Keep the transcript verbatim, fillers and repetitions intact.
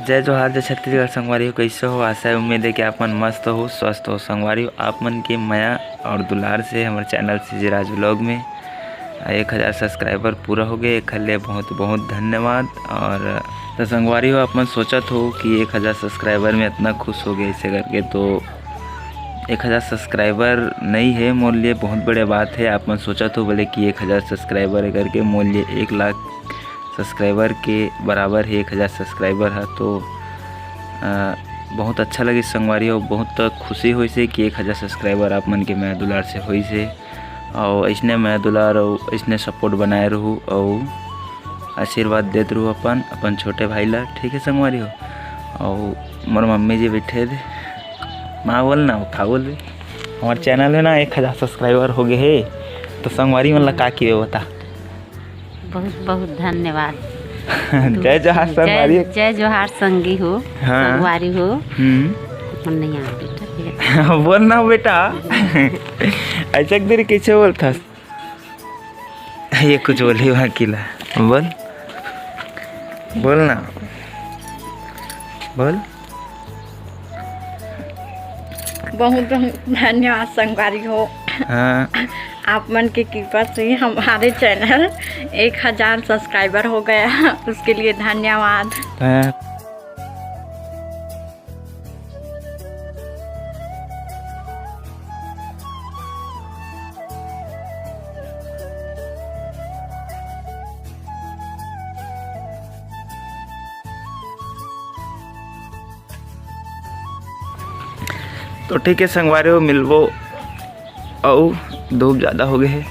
जय जोहार, जय छत्तीसगढ़ संगवारी हो, कइसे हो? आशा हे, उम्मीद हे कि आप मन मस्त हो, स्वस्थ हो। संगवारी हो, आप मन के मया अउ दुलार से हमर चैनल सीजे राज व्लॉग में एक हजार सब्सक्राइबर पूरा हो गए, एखर ले बहुत बहुत धन्यवाद। अउ त संगवारी हो, आप मन सोचत हो कि एक हजार सब्सक्राइबर में अतना खुश हो गए अइसे करके, तो एक हजार सब्सक्राइबर नइ हे मोर लिए बहुत बड़े बात हे। आप मन सोचत हो बोले कि एक हजार सब्सक्राइबर हे करके, मोर लिए एक लाख सब्सक्राइबर के बराबर हे एक हजार सब्सक्राइबर ह। तो अ, बहुत अच्छा लगिस संगवारी हो, बहुत खुशी होइस हे कि एक हजार सब्सक्राइबर आप मन के मया दुलार से होइस हे। अउ अइसने मया दुलार अउ अइसने सपोर्ट बनाए रहू अउ आशीर्वाद देत रहू अपन, अपन छोटे भाई ला, ठीक हे संगवारी हो। अउ मोर मम्मी जी बइठे हे, माँ बोल ना, का बोलबे? हमर चैनल हे ना, एक हजार सब्सक्राइबर हो गए हे, तो संगवारी मन ला का किबे बता? बहुत बहुत धन्यवाद। जय जोहार संगवारी। जय जोहार संगी हो, हाँ। संगवारी हो। हम्म। मन नहीं आ बेटा। बोल ना बेटा। ऐसे एक देरी कैसे बोलथस? ये कुछ बोली वहाँ किला। बोल। बोल ना। बोल। बहुत बहुत धन्यवाद संगवारी हो। हाँ। आप मन के कृपा से हमारे चैनल एक हजार सब्सक्राइबर हो गया, उसके लिए धन्यवाद। हाँ। तो ठीक है संगवारी हो, मिलबो। अउ धूप ज़्यादा हो गए हे,